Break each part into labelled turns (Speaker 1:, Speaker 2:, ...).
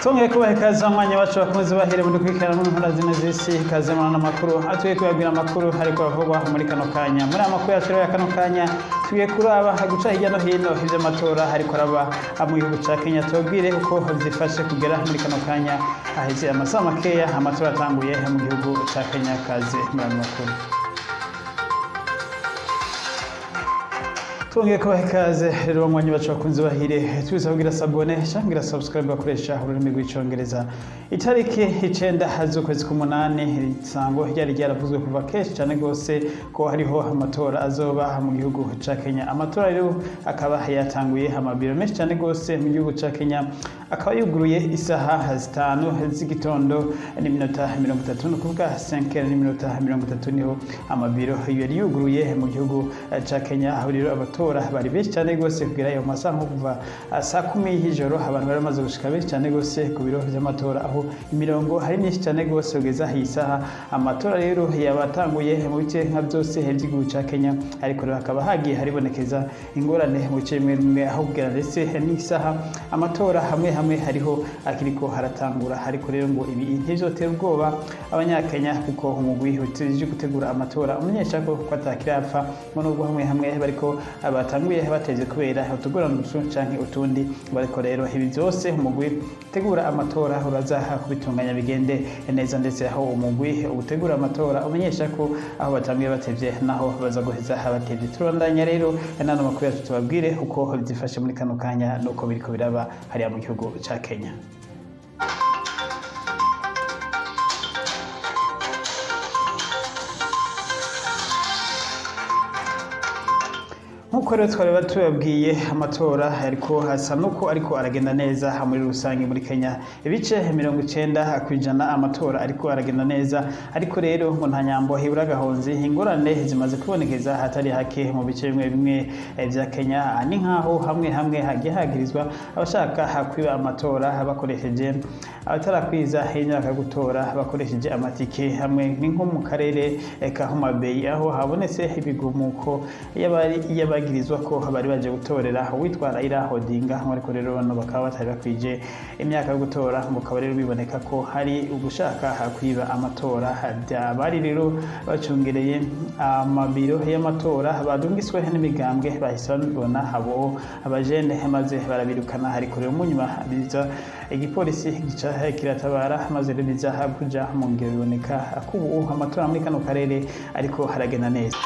Speaker 1: Tongeye kubaha ikaze mwanya wacu, bakomeze bahire muri kwikara mu mpera zine z'isi. Ikaze muri ano makuru. Atuye kubabwira amakuru ariko avugwa muri kano kanya. Muri aya makuru yacu rero ya kano kanya, tugiye kuraba guca hirya no hino ivy'amatora ariko araba mu gihugu ca Kenya, tubabwire uko vyifashe kugera muri kano kanya. Haheze amasaha makeya amatora atanguye mu gihugu ca Kenya. Kaze muri ano makuru. Twongeye kubaha ikaze rero, banywanyi bacu bakunze bahire, twese kugira s'abonner cyangwa kugira subscribe bakoresha ururimi rw'Icongereza. Itariki 9 z'ukwezi k'umunani, isango ryari ryaravuzwe kuva kenshi cyane rwose ko hariho amatora azoba mu gihugu ca Kenya. Amatora rero akaba yatanguye, amabiro menshi cyane rwose mu gihugu ca Kenya akaba yuguruye isaha 5 z'igitondo n'iminota 30, ni ukuvuga 5 n'iminota 30 niho amabiro yari yuguruye mu gihugu ca Kenya. Aho rero abatora bari benshi cyane rwose kugera ayo masaha, nko kuva saa 10 y'ijoro abantu bari bamaze gushika benshi cyane rwose ku biro vy'amatora, aho imirongo hari myinshi cyane rwose kugeza iyi saha. Amatora rero yabatanguye mu bice nka byose vy'igihugu ca Kenya, ariko rero hakaba hagiye haribonekeza ingorane mu bice bimwe bimwe, aho kugera ndetse n'isaha amatora hamwe hamwe hariho akiriko haratangura. Ariko rero ngo ibi ntivyotera ubwoba Abanyakenya, kuko umugwi ujejwe gutegura amatora umenyesha ko atakirapfa, ngo nubwo hamwe hamwe bariko batanguye bateze kubera utugorane utu canke utundi. Ariko rero ibi byose umugwi utegura amatora uraza kubitunganya bigende neza, ndetse aho umugwi utegura amatora umenyesha ko aho batanguye batevye naho baza guheza batevye. Turabandanya rero n'ano makuru yacu, tubabwire uko vyifashe muri kano kanya nuko biriko biraba hariya mu gihugu ca Kenya. Nk'uko rero twari tubabwiye, amatora ariko hasa nuko ariko aragenda neza muri rusange muri Kenya, ibice 90% amatora ariko aragenda neza. Ariko rero ngo nta nyambo hibura agahonzi, ingorane zimaze kubonekeza hatari hake mu bice bimwe bimwe vya Kenya. Ni nkaho hamwe hamwe hagiye hagirizwa abashaka kwiba amatora bakoresheje abatarakwiza imyaka yo gutora, bakoresheje amatike. Hamwe ni nko mu karere ka Homa Bay, aho habonetse ibigumuko y'abagirizwa ko bari baje gutorera uwitwa Raila Odinga, ariko rero bano bakaba batari bakwije imyaka yo gutora. Ngo akaba rero biboneka ko hari ugushaka kwiba amatora. Bari rero bacungereye amabiro y'amatora badungiswe n'imigambwe, bahise babibona abo abajene maze barabirukana. Ariko rero mu nyuma biza igipolisi gica kiratabara, maze rero biza kuja mu ngiro, biboneka ko ubu amatora muri kano karere ariko haragenda neza.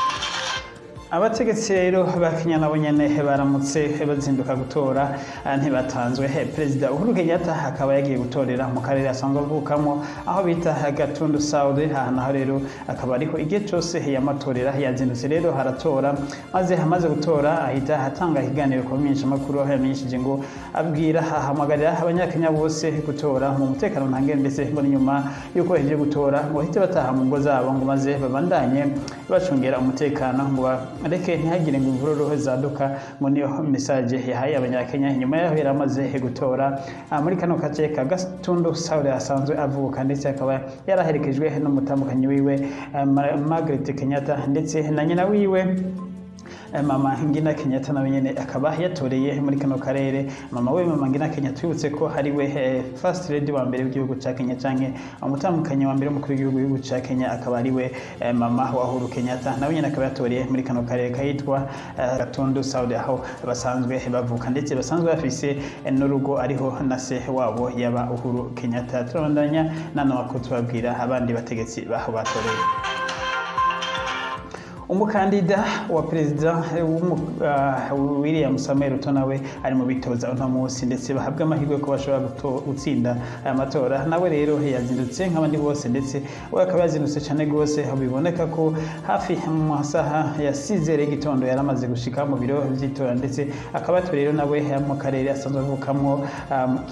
Speaker 1: Abategetsi rero ba Kenya nabo nyene baramutse bazinduka gutora, ntibatanzwe. Perezida Uhuru Kenyatta akaba yagiye gutorera mu karere asanzwe avukamo, aho bita Gatundu South. Aha naho rero akaba ariho igihe cose yamatorera. Yazindutse rero haratora, maze amaze gutora ahita atanga ikiganiro ku bamenyeshamakuru, aho yamenyesheje ngo abwira, ahamagarira Abanyakenya bose gutora mu mutekano ntangere, ndetse ngo nyuma yuko bahejeje gutora ngo bahite bataha mu ngo zabo, ngo maze babandanye bacungera umutekano, ngo bareke ntihagire ngo imvururu zaduka. Ngo niyo message yahaye Abanyakenya inyuma yaho yari amaze gutora muri kano gace ka Gatundu South asanzwe avuka, ndetse akaba yaraherekejwe n'umutambukanyi wiwe Margaret Kenyatta, ndetse na nyina wiwe Mama Ngina Kenyatta, nawe nyene akaba yatoreye muri kano karere. Mama we, Mama Ngina Kenyatta, twibutse ko ari we first lady wa mbere w'igihugu ca Kenya, canke umutambukanyi wa mbere w'umukuru w'igihugu ca Kenya, akaba ari we mama wa Uhuru Kenyatta. Nawe nyene akaba yatoreye muri kano karere kahitwa Gatundu South, aho basanzwe bavuka ndetse basanzwe bafise n'urugo, ariho na se wabo yaba Uhuru Kenyatta. Turabandanya n'ano makuru, tubabwira abandi bategetsi baho batoreye. Umukandida wa perezida William Samuel Ruto nawe ari mu bitoza uno munsi, ndetse bahabwa amahirwe ko bashobora gutsinda aya matora. Nawe rero yazindutse nk'abandi bose, ndetse we akaba yazindutse cyane rwose, aho biboneka ko hafi mu masaha ya 6 y'igitondo yari amaze gushika mu biro vy'itora, ndetse akaba atuye rero nawe mu karere asanzwe avukamwo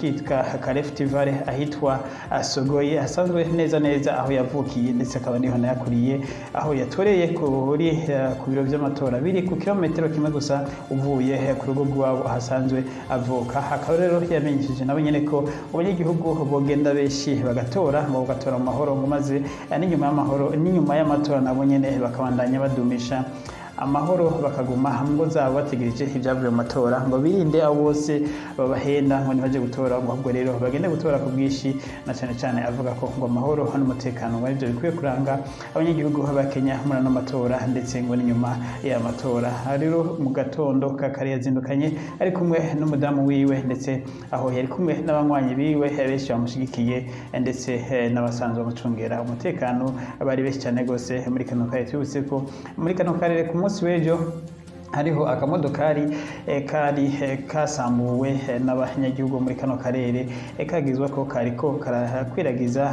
Speaker 1: kitwa Rift Valley, ahitwa Sogoyi, asanzwe neza neza aho yavukiye, ndetse akaba niho nayakuriye, aho yatoreye ku biro vy'amatora biri ku kilometero kimwe gusa uvuye ku rugo rw'iwabo ahasanzwe avuka. Akaba rero yamenyesheje nabo nyene ko abanyagihugu bogenda benshi bagatora, ngo bagatora mu mahoro, ngo maze n'inyuma y'amahoro, n'inyuma y'amatora nabo nyene bakabandanya badumisha amahoro, bakaguma mu ngo zabo bategereje ibyavuye mu matora, ngo birinde abo bose babahenda ngo ntibaje gutora, ngo ahubwo rero bagende gutora ku bwinshi, na cyane cyane avuga ko ngo amahoro n'umutekano ngo aribyo bikwiye kuranga abanyagihugu ba Kenya muri ano matora, ndetse ngo n'inyuma y'aya matora. Rero mu gatondo ka kare yazindukanye ari kumwe n'umudamu wiwe, ndetse aho yari kumwe n'abanywanyi biwe benshi bamushigikiye, ndetse n'abasanzwe bamucungera umutekano bari benshi cyane rwose muri kano karere. Twibutse ko muri kano karere ku munsi w'ejo hariho akamodokari kari kasambuwe n'abanyagihugu muri kano karere, kagizwe ko kariko karakwiragiza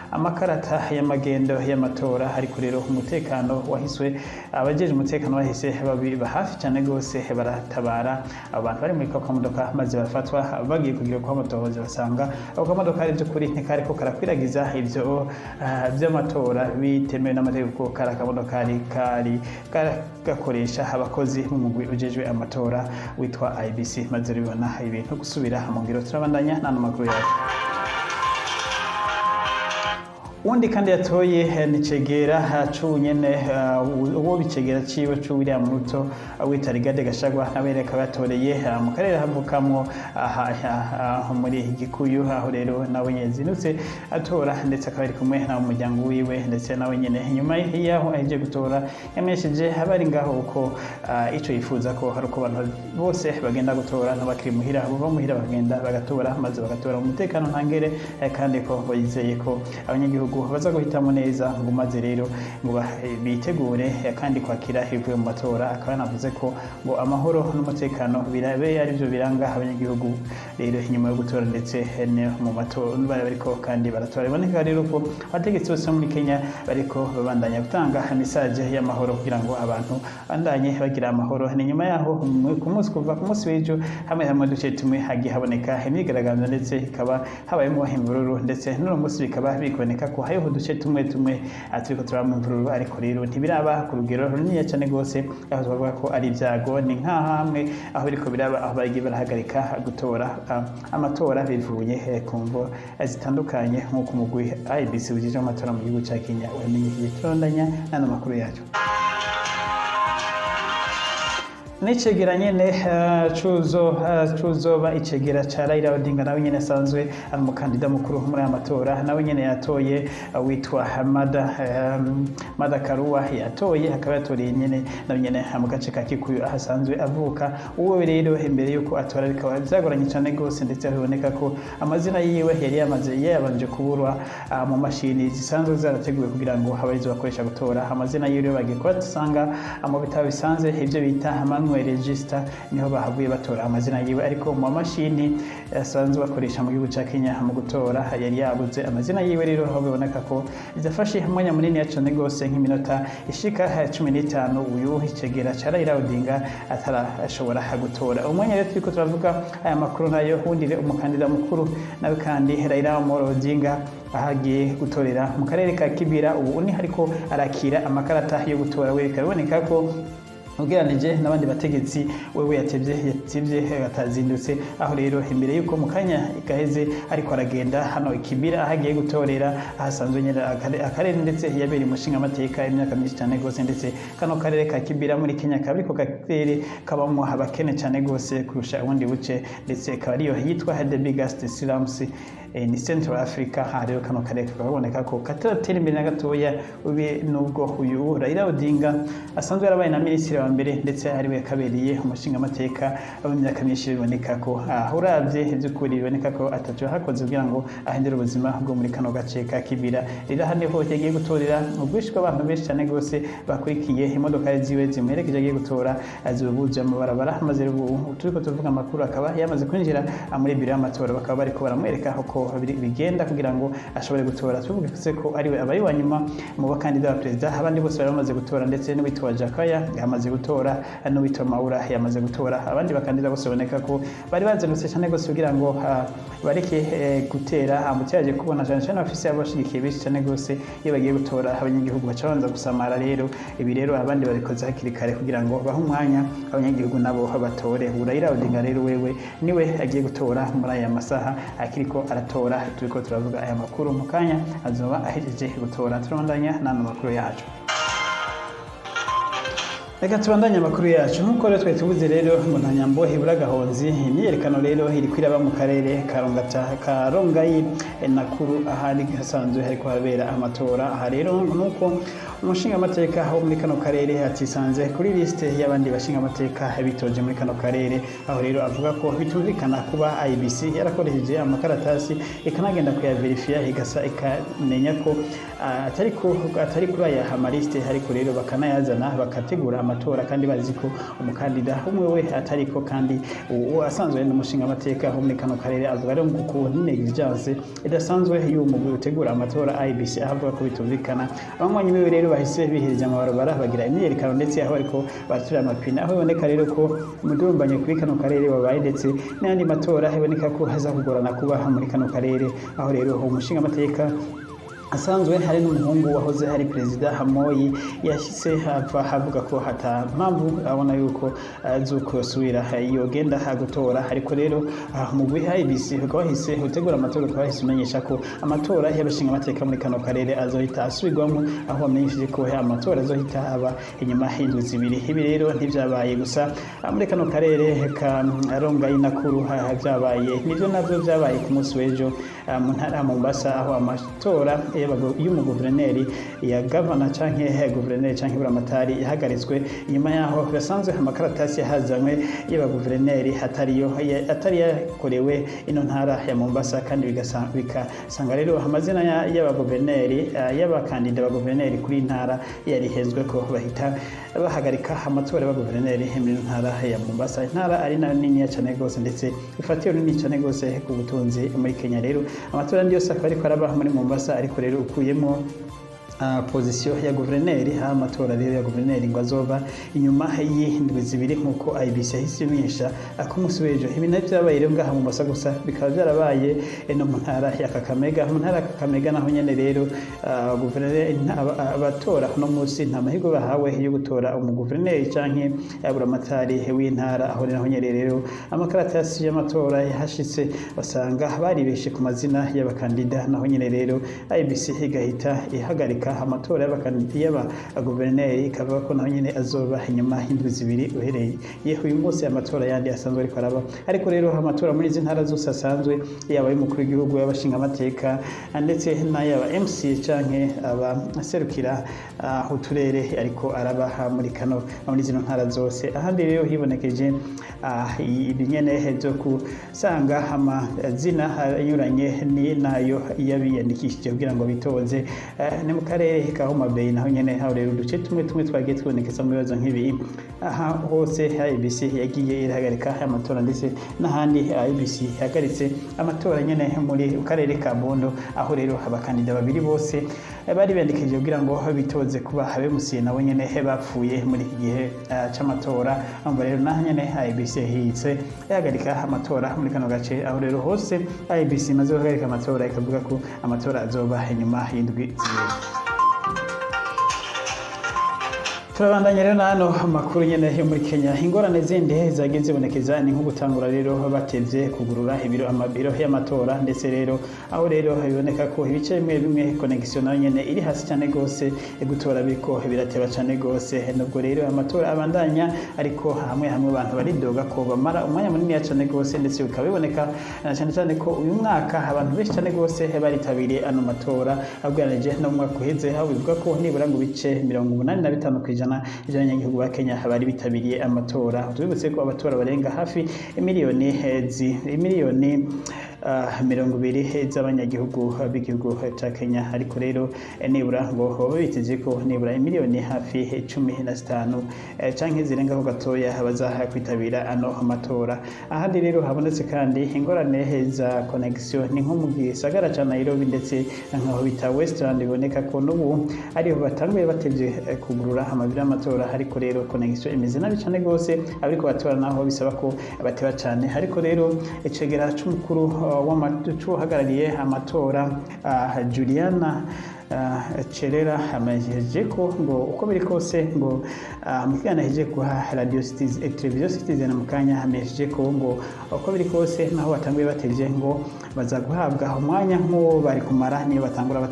Speaker 1: amakarata y'amagendo y'amatora. Ariko rero umutekano wahiswe, abajeje umutekano bahise babiba hafi cyane rwose, baratabara abantu bari muri kako kamodoka, maze barafatwa. Bagiye kugira kwa amatohoza, basanga ako kamodoka ari by'ukuri ntikariko karakwiragiza ivyo vy'amatora bitemewe n'amategeko, kari akamodokari kari gakoresha abakozi b'umugwi ujejwe amatora witwa IEBC. Maze ribona ibintu gusubira mu ngiro. Turabandanya n'ano makuru yacu. Undi kandi yatoye ni cegera cunyene, uwo bicegera ciwe cu William Ruto wita Rigathi Gachagua, nawe reka yatoreye mu karere havukamwo aha muri Gikuyu, aho rero nawe yazindutse atora, ndetse akaba ari kumwe na umuryango wiwe. Ndetse nawe nyene inyuma yaho ahejeje gutora yamenyesheje abari ngaho uko ico yifuza ko hari uko abantu bose bagenda gutora, ntibakiri muhira, bava muhira bakagenda bagatora, maze bagatora mu mutekano ntangere, kandi ko yizeye ko abanyagihugu baza guhitamo neza, ngo maze rero ngo bitegure kandi kwakira ibivuye mu matora. Akaba yanavuze ko ngo amahoro n'umutekano birabe arivyo biranga abanyagihugu rero inyuma yo gutora, ndetse no mu matora bari bariko kandi baratora. Biboneka rero ko abategetsi bose bo muri Kenya bariko babandanya gutanga message y'amahoro kugira ngo abantu bandanye bagira amahoro. Ni nyuma yaho ku munsi, kuva ku munsi w'ejo, hamwe hamwe duce tumwe hagiye haboneka imyigaragambyo, ndetse ikaba habayemo imvururu, ndetse n'uno munsi bikaba bikuboneka ko hariho uduce tumwe tumwe turiko turabamo imvururu, ariko rero ntibiraba ku rugero runini cyane rwose aho twavuga ko ari ibyago. Ni nk'ahamwe aho biriko biraba, aho bagiye barahagarika gutora amatora bivuye ku mvo zitandukanye, nk'uko umugwi IEBC ujejwe amatora mu gihugu ca Kenya wamenyesheje. Turabandanya n'ano makuru yacu. N'icegera nyene cuzoba icegera ca Raila Odinga, nawe nyene asanzwe ari umukandida mukuru muri aya matora, nawe nyene yatoye, witwa Martha Karua yatoye, akaba yatoreye nyene nawe nyene mu gace ka Kikuyu aho asanzwe avuka. Uwo rero imbere yuko atora bikaba vyagoranye cane gose, ndetse biboneka ko amazina yiwe yari yamaze yabanje kuburwa mu mashini zisanzwe zarateguwe kugira ngo abe arizo bakoresha gutora. Amazina yiwe rero bagiye kubatanga mu bitabo bisanzwe, ivyo bita manual register, niho bahavuye batora amazina yiwe, ariko mu mashini asanzwe bakoresha mu gihugu ca Kenya mu gutora yari yabuze amazina yiwe. Rero aho biboneka ko byafashe umwanya munini cane gose, nk'iminota ishika 15, uyu icegera ca Raila Odinga atarashobora gutora. Umwanya rero turiko turavuga aya makuru nayo, wundire umukandida mukuru nawe kandi Raila Amolo Odinga ahagiye gutorera mu karere ka Kibera, ubu ni hariko arakira amakarata yo gutora. We bikaboneka ko ugereranije n'abandi bategetsi wewe yatevye atazindutse, aho rero imbere yuko mu kanya gaheze ariko aragenda hano ikibira aho agiye gutorera, ahasanzwe nyene akarere ndetse yabereye umushinga amateka imyaka myinshi cyane gose. Ndetse kano karere ka Kibira muri Kenya kaba ariko karere kabamwo abakene cyane gose kurusha ubundi buce, ndetse akaba ariyo yitwa the biggest slums ni Central Africa. Aha rero kano karere kakaboneka ko kataratera imbere na gatoya ube, nubwo uyu Raila Odinga asanzwe yarabaye na minisitiri wa mbere, ndetse ariwe yakabereye umushinga amateka w'imyaka myinshi, biboneka ko uravye ivy'ukuri biboneka ko ataco hakoze kugira ngo ahindure ubuzima bwo muri kano gace ka Kibira. Rero aha niho yagiye gutorera, ubwinshi bw'abantu benshi cyane gose bakurikiye imodoka ziwe zimuherekeje agiye gutora zibuzuye amabarabara. Maze rero ubu turiko tuvuga amakuru akaba yamaze kwinjira muri biro y'amatora, bakaba bariko baramwereka uko bigenda kugira ngo ashobore gutora. Tuvuge ko ariwe abaye wa nyuma mu bakandida ba perezida, abandi bose bari bamaze gutora, ndetse n'uwitwa Jakaya yamaze gutora, n'uwitwa Maura yamaze gutora. Abandi bakandida bose baboneka ko bari bazindutse cyane gose kugira ngo bareke gutera embouteillage, kubona cyane cyane abafise abashigikiye benshi cyane gose, iyo bagiye gutora abanyagihugu baca babanza gusamara. Rero ibi rero abandi babikoze hakiri kare kugira ngo bahe umwanya abanyagihugu nabo batore. Raila Odinga rero wewe niwe agiye gutora muri aya masaha akiriko aratora. Turiko turavuga aya makuru, mu kanya azoba ahejeje gutora. Turabandanya n'ano makuru yacu. Reka tubandanye amakuru yacu. Nk'uko rero twari tubuze rero ngo nta nyambo ibura gahonzi, imyiyerekano rero iri kwiraba mu karere ka Rongata, ka Rongayi Nakuru, ahari hasanzwe hariko harabera amatora. Aha rero nuko umushingamateka wo muri kano karere atisanze kuri liste y'abandi bashingamateka bitoje muri kano karere, aho rero avuga ko bitumvikana kuba IEBC yarakoresheje amakaratasi ikanagenda kuyaverifiya, igasa ikamenya ko atari kuri aya amaliste, ariko rero bakanayazana bakategura amatora kandi bazi ko umukandida umwe we atariko, kandi uwo asanzwe ari n'umushingamateka wo muri kano karere. Avuga rero ngo ku negligence idasanzwe y'uwo mugwi utegura amatora IEBC, aho avuga ko bitumvikana. Abanywanyi biwe rero bahise bihereje amabarabara, bagira imyiyerekano, ndetse aho bariko baraturira amapine, aho biboneka rero ko umudurumbanyo kuri kano karere wabaye, ndetse n'ayandi matora iboneka ko haza kugorana kuba muri kano karere, aho rero umushingamateka asanzwe hari n'umuhungu wahoze hari perezida Hamoyi yashyize hava avuga ko hata mpamvu abona yuko zuko yosubira yogenda gutora. Ariko rero mugwi IEBC ukaba wahise utegura amatora, ukaba wahise umenyesha ko amatora y'abashinga amateka muri kano karere azohita asubirwamo, aho bamenyesheje ko amatora azohita aba inyuma y'indwi 2. Ibi rero ntivyabaye gusa muri kano karere ka Rongayi Nakuru, vyabaye nivyo navyo vyabaye ku munsi w'ejo mu ntara ya Mombasa, aho amatora y'umuguverineri ya gavana canke guverineri canke buramatari yahagaritswe inyuma yaho basanzwe amakaratasi yahazanywe y'abaguverineri atariyo, atari yakorewe ino ntara ya Mombasa, kandi bikasanga rero amazina y'abaguverineri, y'abakandida abaguverineri kuri ntara yarihezwe, ko bahita bahagarika amatora y'abaguverineri muri ntara ya Mombasa, intara ari nayo niniya cyane rwose ndetse ifatiye runini cyane rwose ku butunzi muri Kenya. Rero amatora andi yose akaba ariko araba muri Mombasa, ariko rero ukuyemo position ya guverineri, ha amatora rero ya guverineri ngo azoba inyuma y'indwi 2, nk'uko IEBC yahise imenyesha ku munsi w'ejo. Ibi navyo vyabaye rero ngaha mu Mombasa gusa, bikaba vyarabaye no mu ntara ya Kakamega. Mu ntara ya Kakamega naho nyene rero guverineri, abatora uno munsi nta mahirwe bahawe yo gutora umuguverineri canke buramatari w'intara, aho naho nyene rero amakaratasi y'amatora yahashitse basanga baribeshe ku mazina y'abakandida, naho nyene rero IEBC igahita ihagarika amatora y'abaguverineri, ikavuga ko naho nyene azoba inyuma y'indwi 2 uhereye uyu munsi amatora yandi asanzwe ariko araba. Ariko rero amatora muri izi ntara zose asanzwe, yaba ay'umukuru w'igihugu, y'abashingamateka, ndetse n'ay'aba MC canke abaserukira uturere, ariko araba muri kano muri zino ntara zose. Ahandi rero hibonekeje ibinyene vyo kusanga amazina anyuranye ni nayo y'abiyandikishije kugira ngo bitoze, ni mu karere ka Homa Bay, naho nyene aho rero uduce tumwe tumwe twagiye tubonekeza mu bibazo nk'ibi. Aha hose IEBC yagiye irahagarika amatora, ndetse n'ahandi IEBC ihagaritse amatora nyene muri karere ka Bondo, aho rero abakandida babiri bose bari biyandikishije kugira ngo bitoze kuba abemusiye nabo nyene bapfuye muri iki gihe c'amatora. Umva rero naho nyene IEBC yahise ihagarika amatora muri kano gace, aho rero hose IEBC imaze guhagarika amatora, ikavuga ko amatora azoba inyuma y'indwi 2. Turabandanya rero nano amakuru nyene yo muri Kenya. Ingorane zindi zagiye zibonekeza ni nko gutangura rero batevye kugurura ibiro, amabiro y'amatora, ndetse rero aho rero biboneka ko ibice bimwe bimwe connection nayo nyene iri hasi cyane gose, gutora biriko birateba cyane gose. Nubwo rero amatora abandanya, ariko hamwe hamwe abantu baridoga ko bamara umwanya munini cyane gose, ndetse bikaba biboneka cyane cyane ko uyu mwaka abantu benshi cyane gose baritabiriye ano matora ugereranije no mu mwaka uheze, aho bivuga ko nibura ngo ibice 85% by'abanyagihugu ba Kenya bari bitabiriye amatora. Tubibutse ko abatora barenga hafi miliyoni 20 z'abanyagihugu b'igihugu ca Kenya, ariko rero nibura ngo baba biteze ko nibura miliyoni hafi 15 canke zirengaho gatoya baza kwitabira ano matora. Ahandi rero habonetse kandi ingorane za connection ni nko mu gisagara ca Nairobi, ndetse nkaho bita Westland, biboneka ko n'ubu ariho batanguye batevye kugurura amabiro y'amatora, ariko rero connection imeze nabi cane gose, ariko batora naho bisaba ko bateba cane. Ariko rero icegera c'umukuru c'uhagarariye amatora Juliana Cherera amenyesheje ko ngo uko biri kose ngo mu kiganiro ahejeje guha Radio Citizen, Television Citizen mu kanya, amenyesheje ko ngo uko biri kose naho batanguye batevye ngo baza guhabwa umwanya nk'uwo bari kumara niyo batangura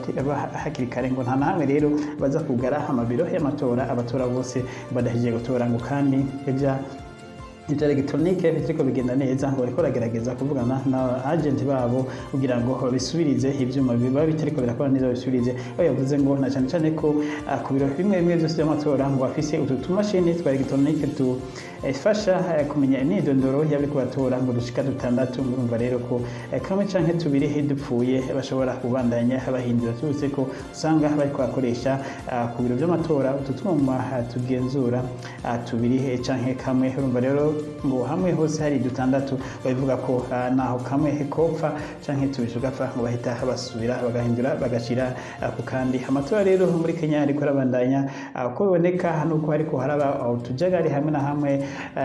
Speaker 1: hakiri kare, ngo nta na hamwe rero baza kugara amabiro y'amatora abatora bose badahejeje gutora, ngo kandi ibya électronique biriko bigenda neza, ngo bariko baragerageza kuvugana na agent babo kugira ngo babisubirize, ivyuma biba bitariko birakora neza babisubirize. Aho yavuze ngo na cyane cyane ko ku biro bimwe bimwe byose by'amatora ngo bafise utu tumashini twa électronique tufasha kumenya imyidondoro y'abariko batora, ngo dushika dutandatu. Ngo urumva rero ko kamwe canke tubiri dupfuye bashobora kubandanya bahindura. Tubutse ko usanga bariko bakoresha ku biro by'amatora utu twuma tugenzura tubiri canke kamwe. Urumva rero ngo hamwe hose hari dutandatu, babivuga ko naho kamwe kopfa canke tubiri tugapfa, ngo bahita basubira bagahindura bagashira ku kandi. Amatora rero muri Kenya ariko arabandanya uko biboneka nuko hariko haraba utujagari hamwe na hamwe,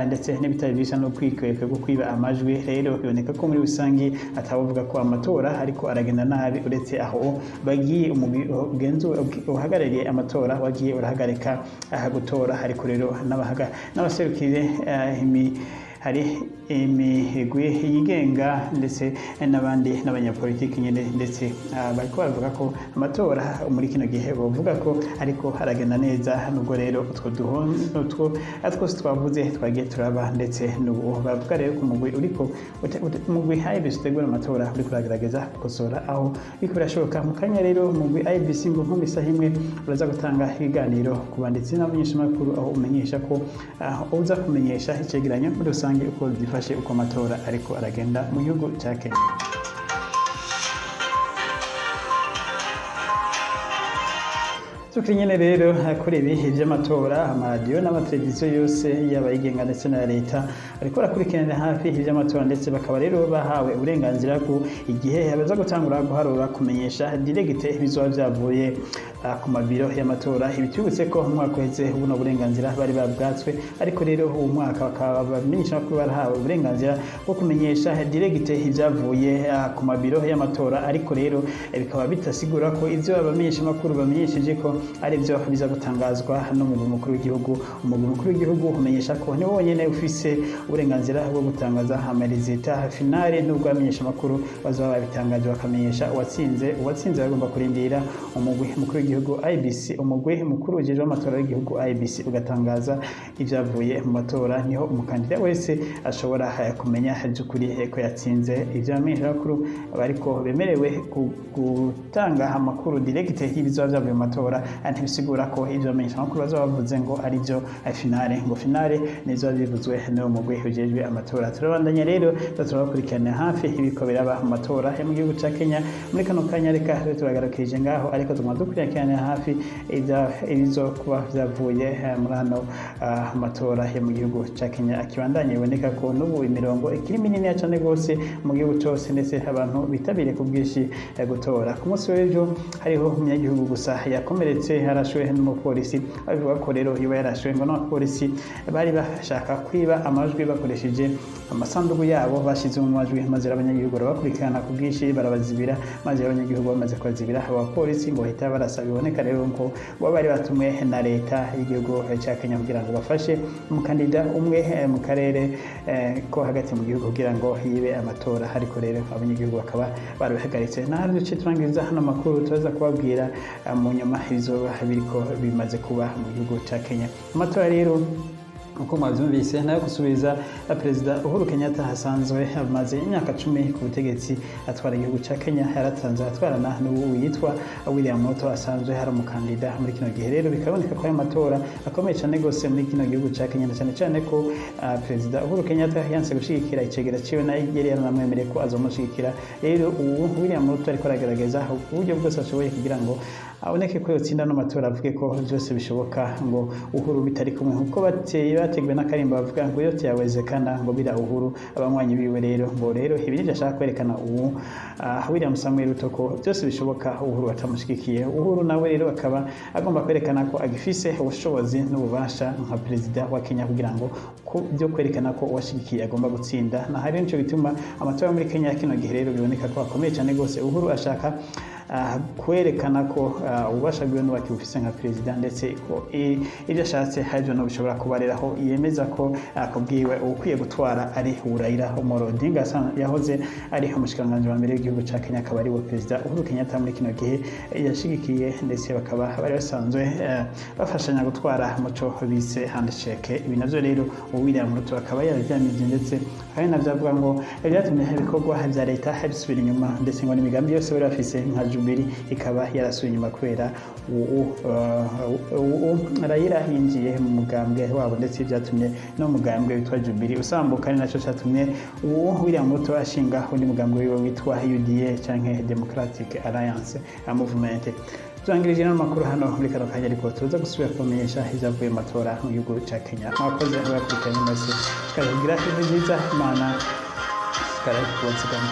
Speaker 1: ndetse n'ibitari bisa no kwikwekwe bwo kwiba amajwi. Rero biboneka ko muri rusangi atavuga ko amatora ariko aragenda nabi, uretse aho bagiye umugwi ugenzura uhagarariye amatora wagiye urahagarika gutora. Ariko rero n'abaserukiye hari imigwi yigenga ndetse n'abandi n'abanyapolitiki nyine, ndetse bariko baravuga ko amatora muri kino gihe bavuga ko ariko aragenda neza, nubwo rero utwo twose twavuze twagiye turaba. Ndetse n'ubu bavuga rero ko umugwi uriko umugwi IEBC utegura amatora uriko uragerageza gukosora aho biriko birashoboka. Mu kanya rero umugwi IEBC ngo nko isaha imwe uraza gutanga ibiganiro ku banditsi n'abamenyeshamakuru, aho umenyesha ko uza kumenyesha icegeranyo muri rusange uko zifashe, uko amatora ariko aragenda mu gihugu ca Kenya. Tukiri nyene rero kuri ibi ivy'amatora, amaradiyo n'amateleviziyo yose yaba yigenga ndetse na leta ariko barakurikiranira hafi ivy'amatora, ndetse bakaba rero bahawe uburenganzira ku igihe baza gutangura guharura kumenyesha direct bizoba vyavuye ku mabiro y'amatora. Ibi tubibutse ko umwaka uheze buno burenganzira bari babwatswe, ariko rero uwo mwaka bakaba bamenyesha ko barahawe uburenganzira bwo kumenyesha direct ivyavuye ku mabiro y'amatora. Ariko rero bikaba bitasigura ko ivyo abamenyeshamakuru bamenyesheje ko ari byo biza gutangazwa n'umugwi mukuru w'igihugu. Umugwi mukuru w'igihugu umenyesha ko ni wonyene ufise uburenganzira bwo gutangaza ama résultats finales, nubwo abamenyeshamakuru bazaba babitangaje bakamenyesha uwatsinze. Uwatsinze bagomba kurindira umugwi mukuru w'igihugu IEBC, umugwi mukuru ujejwe amatora w'igihugu IEBC ugatangaza ivyavuye mu matora, niho umukandida wese ashobora kumenya by'ukuri ko yatsinze. Ivyo abamenyeshamakuru bariko bemerewe gutanga amakuru direct y'ibizoba vyavuye mu matora ntibisigura ko ivyo abamenyeshamakuru bazaba bavuze ngo ari byo finale, ngo finale nizo bivuzwe n'uwo mugwi ujejwe amatora. Turabandanya rero turabakurikirana hafi ibiko biraba mu matora yo mu gihugu ca Kenya. Muri kano kanya reka rero turagarukirije ngaho, ariko tuguma dukurikirana hafi ibizo kuba vyavuye muri ano matora yo mu gihugu ca Kenya akibandanye. Biboneka ko n'ubu imirongo ikiri minini cane rwose mu gihugu cose, ndetse abantu bitabiriye ku bwinshi gutora. Ku munsi w'ejo hariho umunyagihugu gusa yakomeretse, harashwe n'umupolisi. Babivuga ko rero yoba yarashwe ngo n'abapolisi bari bashaka kwiba amajwi bakoresheje amasanduku yabo bashize mu majwi, maze abanyagihugu barabakurikirana ku bwinshi barabazibira, maze abanyagihugu bamaze kubazibira abapolisi ngo bahita barasa. Biboneka rero ko bo bari batumwe na leta y'igihugu ca Kenya kugira ngo bafashe umukandida umwe mu karere ko hagati mu gihugu kugira ngo yibe amatora, ariko rero abanyagihugu bakaba barabihagaritse. Naho duce turangiriza hano amakuru, turaza kubabwira mu nyuma ibizoba biriko bimaze kuba mu gihugu ca Kenya. Amatora rero uko mwavyumvise nayo gusubiza Perezida Uhuru Kenyatta hasanzwe amaze imyaka 10 ku butegetsi atwara igihugu ca Kenya, yaratanze atwarana n'ubu yitwa William Ruto asanzwe hari umukandida muri kino gihe. Rero bikaboneka ko ayo matora akomeye cyane gose muri kino gihugu ca Kenya, na cyane cyane ko Perezida Uhuru Kenyatta yanse gushigikira icegera ciwe, nayo yari yaranamwemereye ko azomushigikira. Rero ubu William Ruto ariko aragerageza uburyo bwose ashoboye kugira ngo aboneke ko yotsinda no matora, avuge ko byose bishoboka ngo Uhuru bitari kumwe, nkuko bateye bateguwe n'akarimbo bavuga ngo "Yote yawezekana" ngo "bila Uhuru". Abanywanyi biwe rero ngo rero ibi nivyo ashaka kwerekana ubu William Samuel Ruto, ko byose bishoboka Uhuru atamushigikiye. Uhuru nawe rero akaba agomba kwerekana ko agifise ubushobozi n'ububasha nka perezida wa Kenya, kugira ngo ku byo kwerekana ko uwashigikiye agomba gutsinda. Na hari nico gituma amatora muri Kenya kino gihe rero biboneka ko akomeye cyane rwose. Uhuru ashaka kwerekana ko ububasha bwiwe n'ubakibufise nka perezida, ndetse ko ibyo ashatse hari no bishobora kubareraho. Yemeza ko kubwiwe ukwiye gutwara ari Raila Amolo Odinga yahoze ari umushikiranganji wa mbere w'igihugu ca Kenya, akaba ari we perezida Uhuru Kenyatta muri kino gihe yashigikiye, ndetse bakaba bari basanzwe bafashanya gutwara muco bise handshake. Ibi navyo rero William Ruto akaba yaravyamije, ndetse hari navyo avuga ngo byatumye ibikorwa vya leta bisubira inyuma, ndetse ngo n'imigambi yose bari bafise nka Jubilee ikaba yarasubiye inyuma kubera ubu Raila yinjiye mu mugambwe wabo, ndetse byatumye no mugambwe witwa Jubilee usambuka. Ari naco catumye ubu William Ruto ashinga undi mugambwe wiwe witwa UDA canke Democratic Alliance Movement. Turangirije n'amakuru hano muri kano kanya, ariko tuza gusubira kubamenyesha ibyavuye mu matora mu gihugu ca Kenya. Mwakoze abakurikiranye mwese, tukagira ibihe byiza. Imana kubazigama.